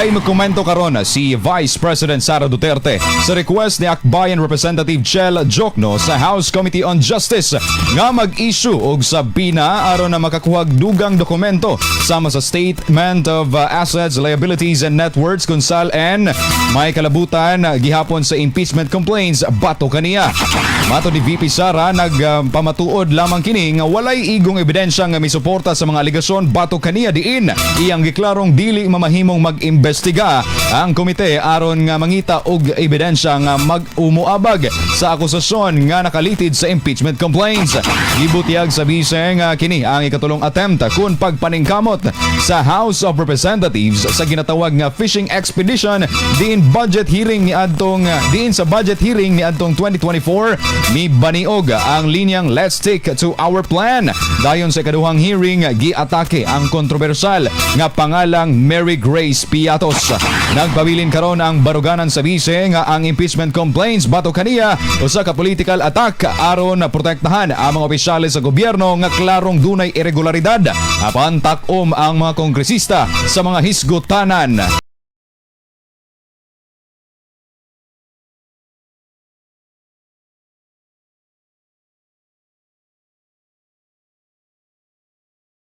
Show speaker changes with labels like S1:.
S1: Ay magkomento karon si Vice President Sara Duterte sa request ni Akbayan Representative Chel Diokno sa House Committee on Justice nga mag-issue og subpoena aron na makakuhag dugang dokumento sama sa Statement of Assets, Liabilities and Net Worths kung SALN may kalabutan gihapon sa impeachment complaints bato kaniya. Matod ni VP Sara, nagpamatuod lamang kini nga walay igong ebidensya nga misuporta sa mga alegasyon bato kaniya, diin iyang giklarong dili mamahimong mag-imbestiga ang komite aron nga mangita og ebidensya nga mag-umuabag sa akusasyon nga nakalitid sa impeachment complaints. Gibutiyag sa bise nga kini ang ikatulong attempt kun pagpaningkamot sa House of Representatives sa ginatawag nga fishing expedition, diin budget hearing ni adtong diin sa budget hearing ni adtong 2024 mibaniog ang linyang "Let's stick to our plan." Dayon sa ikaduhang hearing, giatake ang kontrobersyal nga pangalang Mary Grace Piatos. Nagpabilin karon ang baruganan sa bise nga ang impeachment complaints bato kaniya usa ka political attack aron na protektahan ang mga opisyales sa gobyerno nga klarong dunay irregularidad, apan takom ang mga kongresista sa mga hisgutanan.